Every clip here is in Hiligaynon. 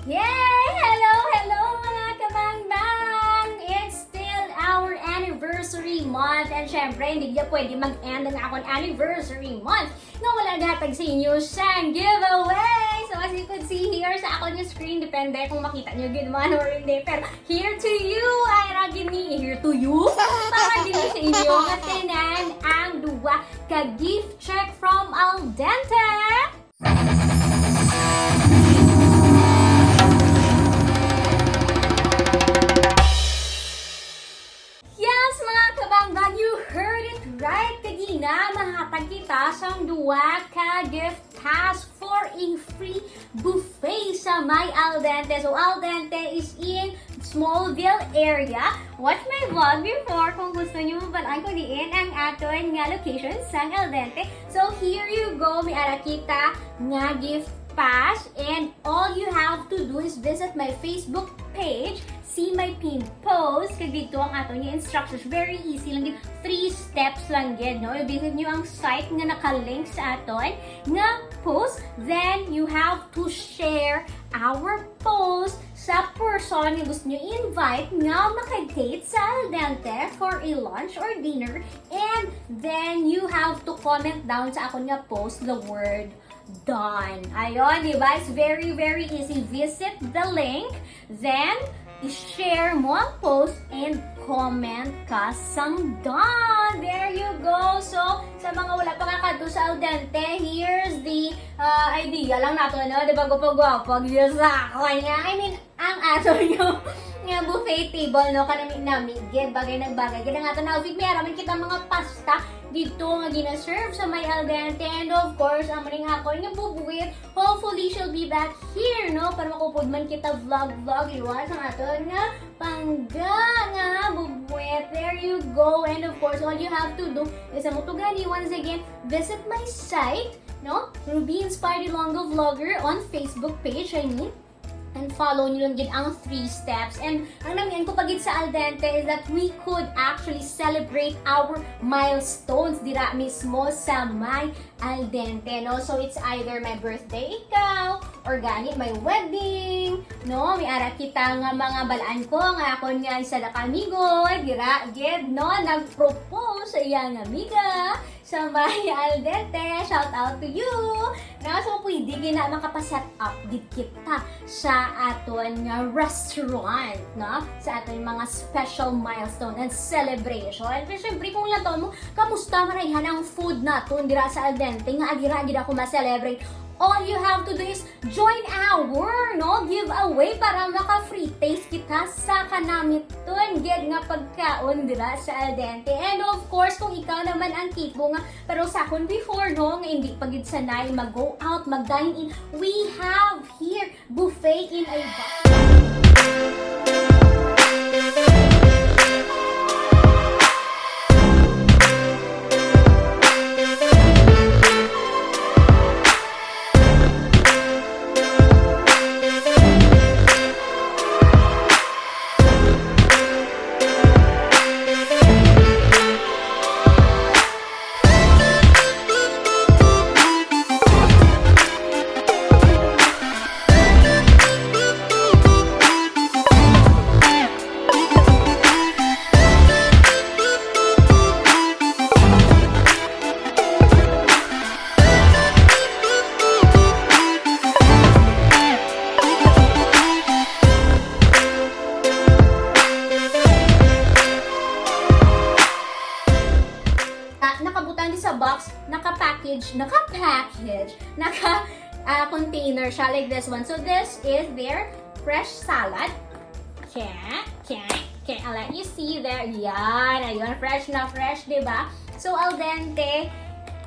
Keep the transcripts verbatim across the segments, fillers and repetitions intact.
Yay! Hello, hello, mga kabangbang! It's still our anniversary month. And syempre, hindi niya pwede mag-end ang akong anniversry month nga wala gatag sa inyo siyang giveaway. So, as you could see here sa akong screen, depende kung makita niyo gid man or hindi. Pero here to you, ay, ra gini, here to you, para gini sa inyo, nga tanan ang duwa ka gift check from Al Dente. Yes, mga kabangbang, you heard it right. Kagina, mahatag kita sang duwa ka gift pass for a free buffet sa may Al Dente. So, Al Dente is in Smallville area. Watch my vlog before kung gusto niyo mabalaan ko diin ang aton nga location sang Al Dente. So, here you go. May ara kita nga gift pass. And all you have to do is visit my Facebook page, see my pinned post, kag dito ang aton nga instructions. Very easy lang gid. Three steps lang gid, no? I-visit nyo ang site nga naka-link sa aton nga post. Then, you have to share our post sa person nga gusto nyo invite nga maka-date sa Al Dente for a lunch or dinner. And then, you have to comment down sa akon nga post the word done. Ayon, di ba? It's very, very easy. Visit the link, then i-share mo ang post and comment ka sang done. There you go. So, sa mga wala pa kakadto sa Al Dente, here's the uh, idea lang nato, no? Di ba, gwapo-gwapo? Yes, ako niya. I mean, ang ato nyo nga buffet table, no? Kanami-nami gid, bagay nagbagay gid ang ato na outfit. May araman kita mga pasta dito nga gina-serve sa may Al Dente. And of course, ang maning akon nga bubuit, hopefully she'll be back here, no? Para makupod man kita vlog-vlog, iwas ang aton nga pangga nga bubuit. There you go. And of course, all you have to do is ang utugani, once again, visit my site, no? Ruby Inspired Ilonggo Vlogger on Facebook page, I mean. And follow nyo lang gid ang three steps. And ang namian ko pa gid sa Al Dente is that we could actually celebrate our milestones dira mismo sa may Al Dente, no? So, it's either my birthday ikaw, or gani my wedding, no? May ara kita nga mga balaan ko, nga akon nga isa na ka amigo, dira, gid, no? Nag-propose sa iyang amiga. Sa may Al Dente, shout out to you! Na, so, pwede gina makapaset up gid kita sa aton nga restaurant, no? Sa aton mga special milestone and celebration. Pero syempre, kung lantaw mo, kamusta man ay ang food naton dira sa Al Dente nga adira gid ako ma-celebrate? All you have to do is join our, no, giveaway para maka-free taste kita sa kanamiton gid nga pagkaon dira sa Al Dente. And of course, kung ikaw naman ang tipo nga parusahon before, no, nga hindi pa gid sanay mag-go out, mag-dine in, we have here buffet in a box. Ah, nakabutang di sa box, naka-package, naka-package, naka, ah, container siya, like this one. So, this is their fresh salad. Okay, okay, okay. I'll let you see there. Yan, ayun, fresh na fresh, di ba? So, Al Dente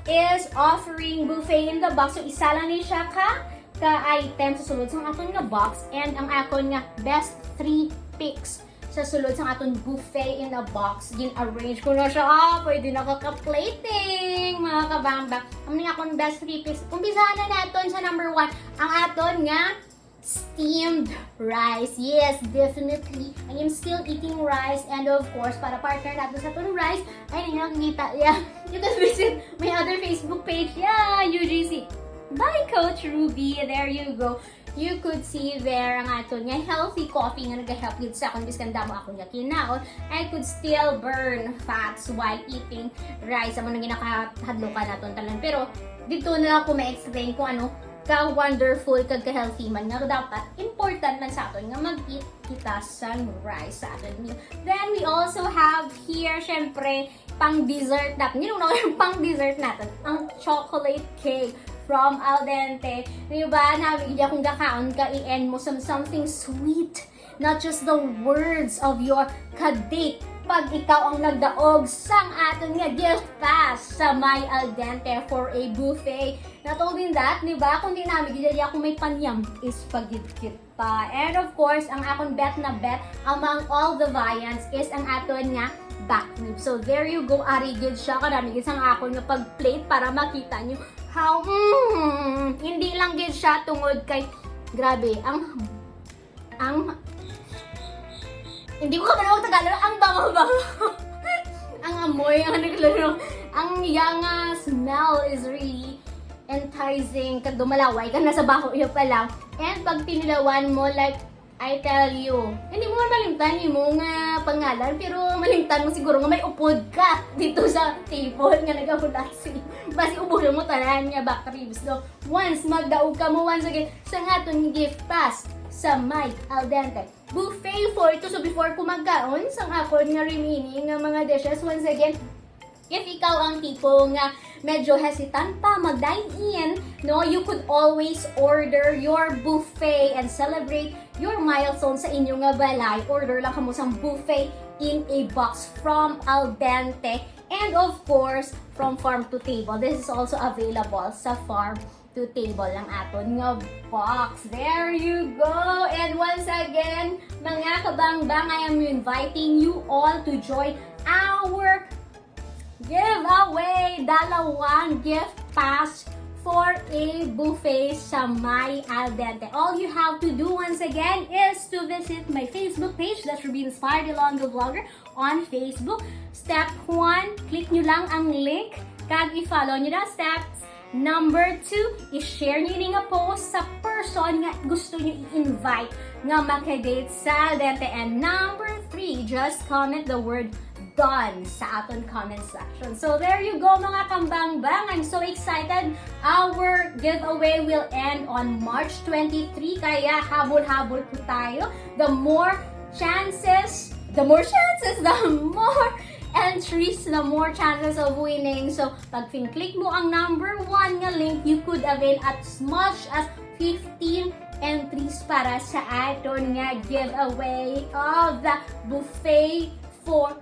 is offering buffet in the box. So, isa lang ni siya ka, ka item sa sulod sang aton nga box. And ang akon nga best three picks sa sulod sang aton buffet in a box. Gin-arrange ko na siya. Ah, pwede na ka ka-plating, mga kabamba. Ang nga akong best three picks. Umpisahan na naton sa number one. Ang aton nga steamed rice. Yes, definitely. I am still eating rice. And of course, para partner nato sa aton rice, ay, hindi nakikita. Yeah. You can visit my other Facebook page. Yeah, U G C. By Coach Ruby. There you go. You could see there ang aton nga healthy coffee nga nagahelp gid sa akon, biskan damo akon nga kinaon, I could still burn fats while eating rice. Amo nang ginakahadlokan naton tanan. Pero dito na ako ma-explain kung ano ka wonderful kag ka healthy man nga dapat important man sa aton nga mag-eat kita sang rice sa aton meal. Then we also have here, syempre, pang dessert natin. You know, pang dessert natin, ang chocolate cake from Al Dente. Di ba? Nami gid akong gakaon ka i-end mo some something sweet. Not just the words of your kadate. Pag ikaw ang nagdaog sang aton nga gift pass sa My Al Dente for a buffet. Not only that, di ba? Kundi nami gid ako may panyam is pagidkit pa. And of course, ang akon bet na bet among all the viands is ang aton nga back rib. So there you go, ari gid siya. Karami gid sang akon nga pag-plate para makita nyo how, mm, hindi lang gid siya tungod kay, grabe, ang, ang, hindi ko kabalo ang Tagalog, ang bango-bango. Ang amoy, ang naglaro, ang yanga smell is really enticing, kag dumalaway ka na sa baho niya pa lang. And pag tinilawan mo, like, I tell you, hindi mo man malimtan yung nga pangalan, pero malimtan mo siguro nga may upod ka dito sa table nga nagahulat si. Basi ubuhon mo tanan nga back ribs, no? Once magdaog ka mo, once again, sa nga aton gift pass sa My Al Dente buffet for two. So before ko magkaon, sang akon nga remaining nga mga dishes, once again, if ikaw ang tipo nga medyo hesitant pa mag-dine in, no, you could always order your buffet and celebrate your milestone sa inyo nga balay. Order lang kamo sang buffet in a box from Al Dente. And of course, from farm to table. This is also available sa farm to table lang aton nga box. There you go. And once again, mga kabangbang, I am inviting you all to join our giveaway, dalawang gift pass for a buffet sa My Al Dente. All you have to do once again is to visit my Facebook page, that's Ruby Inspired Ilonggo Vlogger on Facebook. Step one, click nyo lang ang link kag i-follow nyo na. Steps number two, i-share nyo ni nga post sa person nga gusto nyo i-invite nga makadate sa Al Dente. And number three, just comment the word done sa aton comment section. So there you go, mga kabangbang. I'm so excited. Our giveaway will end on March twenty-three, kaya habol-habol po tayo. The more chances, the more chances, the more entries, the more chances of winning. So pag pin-click mo ang number one nga link, you could avail as much as fifteen entries para sa aton nga giveaway of the buffet for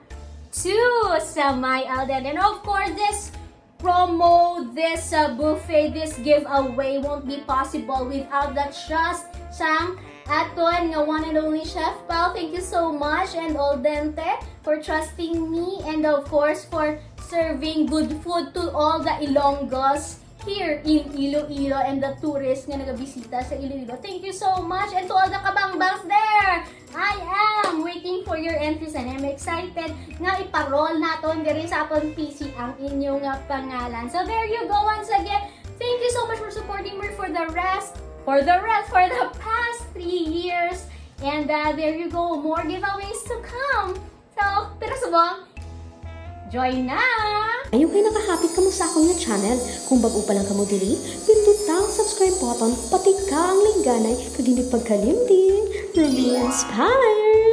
two sa My Al Dente. And of course, this promo, this uh, buffet, this giveaway won't be possible without the trust sang aton nga one and only Chef Pao. Thank you so much, and Al Dente, for trusting me, and of course for serving good food to all the Ilonggos here in Iloilo and the tourists nga nagabisita sa Iloilo. Thank you so much, and to all the kabangbangs there, I am waiting for your entries and I'm excited nga iparol naton diri sa aton P C ang inyo nga pangalan. So there you go, once again. Thank you so much for supporting me for the rest, for the rest, for the past three years. And uh, there you go, more giveaways to come. So, pero subong, join na! Ayaw kay nakahapit kamo sa akon nga channel. Kung bag-o pa lang kamo diri, pinduta ang subscribe button, pati ka ang lingganay, kag hindi pagkalimti. Ruby Inspired!